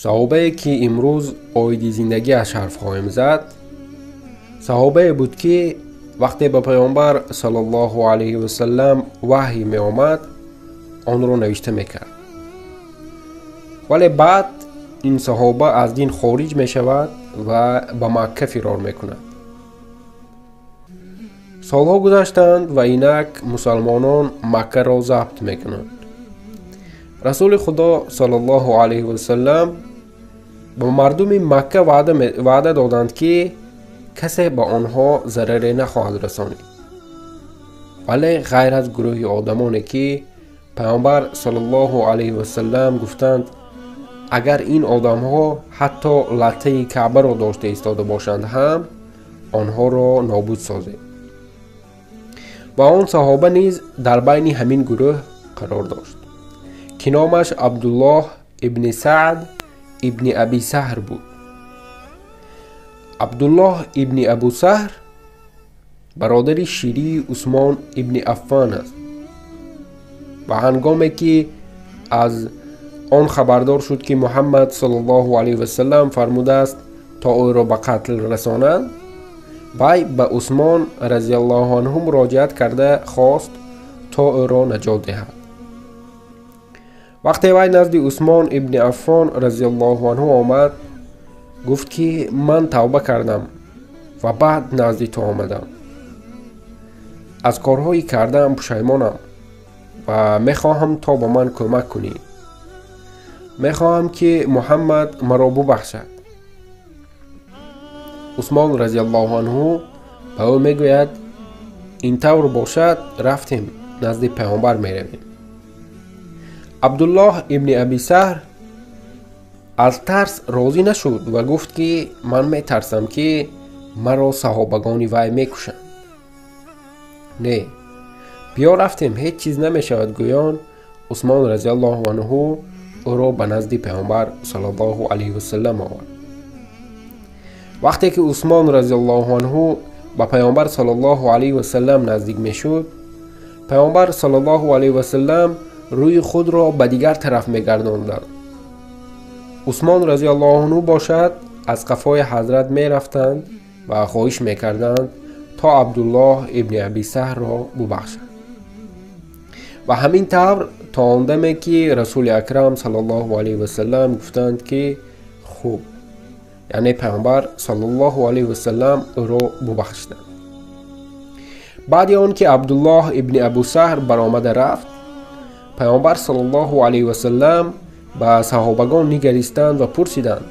Саҳобае ки имрӯз оиди зиндагиаш ҳарф хоҳем зад, саҳобае буд ки вақте ба паёмбар саллаллоҳу алайҳи васаллам ваҳй меомад, онро навишта мекард. Вале баъд ин саҳоба аз дин хориҷ мешавад ва ба Макка фирор мекунад. Солҳо гузаштанд ва инак мусалмонон Маккаро забт мекунанд. Расули Худо саллаллоҳу алайҳи васаллам ба мардуми Макка ваъда доданд, ки касе ба онҳо зараре нахоҳад расонид, вале ғайр аз гурӯҳи одамоне ки паёмбар саллаллоҳу алайҳи васаллам гуфтанд, агар ин одамҳо ҳатто латтаи Каъбаро дошта истода бошанд ҳам, онҳоро нобуд созед. Ва он саҳоба низ дар байни ҳамин гурӯҳ қарор дошт, ки номаш Абдуллоҳ ибни Саъд ибни Аби Саҳр буд. Абдуллоҳ ибни Абу Саҳр бародари ширии Усмон ибни Аффан аст ва ҳангоме ки аз он хабардор шуд, ки Муҳаммад саллаллоҳу алайҳи васаллам фармудааст то ӯро ба қатл расонанд, вай ба Усмон разияллоҳу анҳу муроҷиат карда хост то ӯро наҷот диҳад. Вақте вай назди Усмон ибни Аффон разияллоҳу анҳу омад, гуфт ки ман тавба кардам ва баъд назди ту омадам. Аз корҳои кардаам пушаймонам ва мехоҳам то ба ман кӯмак кунӣ. Мехоҳам ки Муҳаммад маро бубахшад. Усмон разияллоҳу анҳу ба ӯ мегӯяд, ин тавр бошад, рафтем назди паёмбар меравем. Абдуллоҳ ибни Аби Саҳр аз тарс розӣ нашуд ва гуфт ки ман метарсам, ки маро саҳобагони вай мекушанд. Не, биё рафтем, ҳеҷ чиз намешавад, гӯён Усмон разияллоҳу анҳу ӯро ба назди паёмбар саллаллоҳу алайҳи васаллам овард. Вақте ки Усмон разияллоҳу анҳу ба паёмбар саллаллоҳу алайҳи васаллам наздик мешуд, паёмбар саллаллоҳу алайҳи васаллам рӯи худро ба дигар тараф мегардонданд. Усмон разияллоҳу анҳу бошад аз қафои ҳазрат мерафтанд ва хоҳиш мекарданд то Абдуллоҳ ибни Аби Саҳрро бубахшанд. Ва ҳамин тавр то он даме ки Расули Акрам саллаллоҳу алайҳи васаллам гуфтанд ки хуб, яъне паёмбар саллаллоҳу алайҳи васаллам ӯро бубахшиданд. Баъди он ки Абдуллоҳ ибни Абу Саҳр баромада рафт, паёмбар саллаллоҳу алайҳи васаллам ба саҳобагон нигаристанд ва пурсиданд,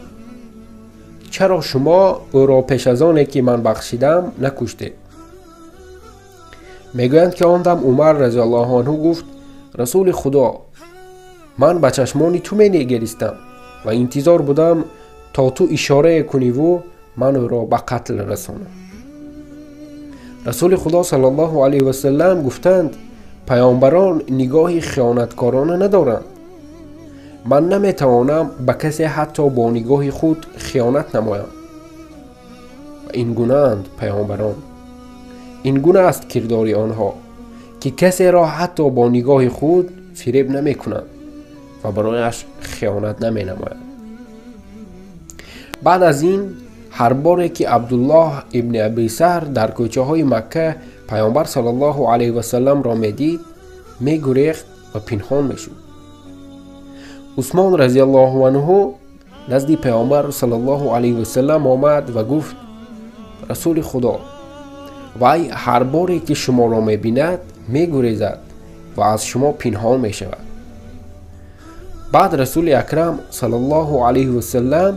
чаро шумо ӯро пеш аз оне ки ман бахшидам накуштед? Мегӯянд ки он дам Умар разияллоҳу анҳу гуфт, Расули Худо, ман ба чашмони ту менигаристам ва интизор будам то ту ишорае куниву ман ӯро ба қатл расонам. Расули Худо саллаллоҳу алайҳи васаллам гуфтанд, паёмбарон нигоҳи хиёнаткорона надоранд. Ман наметавонам ба касе ҳатто бо нигоҳи худ хиёнат намоям. Ва ин гунаанд паёмбарон. Ин гуна аст кирдори онҳо, ки касеро ҳатто бо нигоҳи худ фиреб намекунанд ва барояш хиёнат наменамоянд. Баъд аз ин ҳар боре ки Абдуллоҳ ибни Аби Саҳр дар кӯчаҳои Макка паёмбар саллаллоҳу алайҳи васалламро медид, мегурехт ва пинҳон мешуд. Усмон разияллоҳу анҳу назди паёмбар саллаллоҳу алайҳи васаллам омад ва гуфт, Расули Худо, вай ҳар боре ки шуморо мебинад мегурезад ва аз шумо пинҳон мешавад. Баъд Расули Акрам саллаллоҳу алайҳи васаллам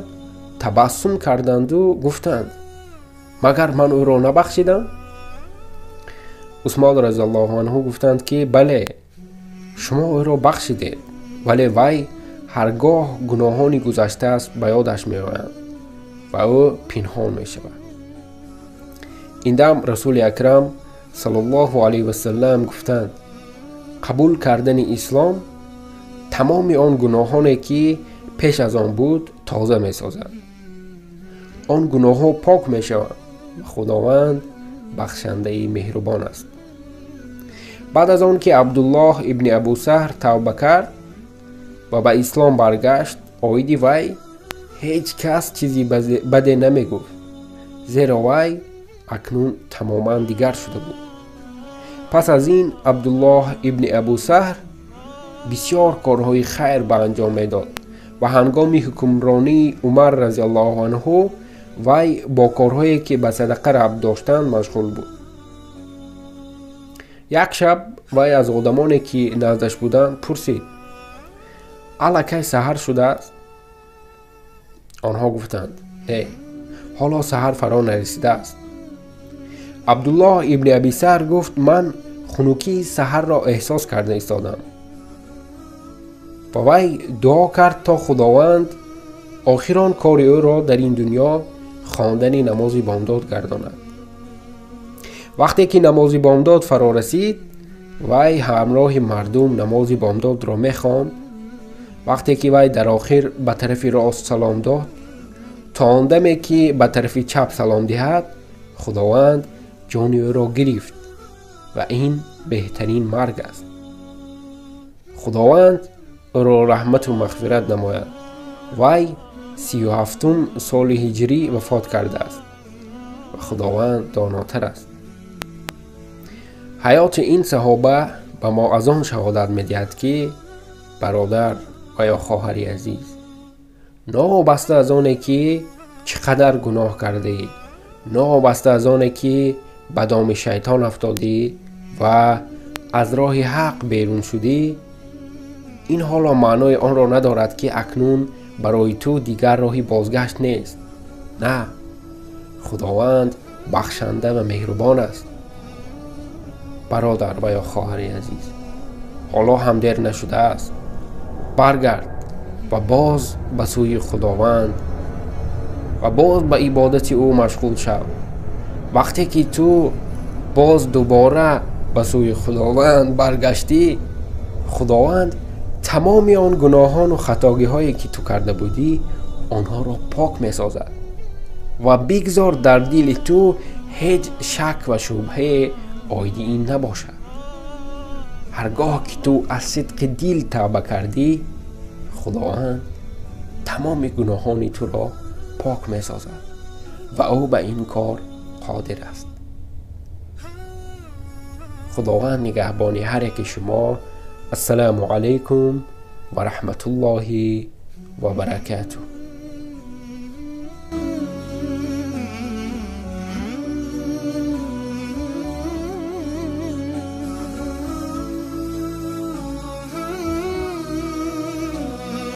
табассум карданду гуфтанд, магар ман ӯро набахшидам? Усмон разияллоҳу анҳу гуфтанд ки бале, шумо ӯро бахшидед, вале вай ҳаргоҳ гуноҳони гузаштааст ба ёдаш меоянд ва ӯ пинҳон мешавад. Ин дам Расули Акрам саллаллоҳу алайҳи васаллам гуфтанд, қабул кардани ислом тамоми он гуноҳоне ки пеш аз он буд тоза месозад. Он гуноҳҳо пок мешаванд ва Худованд бахшандаи меҳрубон аст. Баъд аз он ки Абдуллоҳ ибни Абу Саҳр тавба кард ва ба ислом баргашт, оиди вай ҳеҷ кас чизи баде намегуфт, зеро вай акнун тамоман дигар шуда буд. Пас аз ин Абдуллоҳ ибни Абу Саҳр бисёр корҳои хайр ба анҷом медод ва ҳангоми ҳукмронии Умар разияллоҳу анҳу вай бо корҳое ки ба садақа рабт доштанд машғул буд. Як шаб вай аз одамоне ки наздаш буданд пурсид: аллакай саҳар шудааст? Онҳо гуфтанд: не, ҳоло саҳар фаро нарасидааст. Абдуллоҳ ибни Аби Саҳр гуфт: ман хунукии саҳарро эҳсос карда истодам. Ва вай дуо кард то Худованд охирон кори ӯро дар ин дунё хондани намози бомдод гардонад. Вақте ки намози бомдод фаро расид, вай ҳамроҳи мардум намози бомдодро мехонд. Вақте ки вай дар охир ба тарафи рост салом дод, то он даме ки ба тарафи чап салом диҳад, Худованд ҷони ӯро гирифт ва ин беҳтарин марг аст. Худованд ӯро раҳмату мағфират намояд. Вай 37 соли ҳиҷрӣ вафот кардааст ва Худованд донотар аст. Ҳаёти ин саҳоба ба мо аз он шаҳодат медиҳад, ки бародар ва ё хоҳари азиз, новобаста аз оне ки чӣ қадар гуноҳ кардаӣ, новобаста аз оне ки ба доми шайтон афтодӣ ва аз роҳи ҳақ берун шудӣ, ин ҳоло маънои онро надорад ки акнун барои ту дигар роҳи бозгашт нест. На, Худованд бахшанда ва меҳрубон аст. Бародар ва ё хоҳари азиз, ҳоло ҳам дер нашудааст. Баргард ва боз ба сӯи Худованд ва боз ба ибодати ӯ машғул шав. Вақте ки ту боз дубора ба сӯи Худованд баргаштӣ, Худованд тамоми он гуноҳону хатогиҳое ки ту карда будӣ, онҳоро пок месозад ва бигзор дар дили ту ҳеҷ шак ва шубҳае оиди ин набошад. Ҳаргоҳ ки ту аз сидқи дил тавба кардӣ, Худованд тамоми гуноҳони туро пок месозад ва ӯ ба ин кор қодир аст. Худованд нигаҳбони ҳар яки шумо. Ассалому алайкум ва раҳматуллоҳи ва баракатуҳ.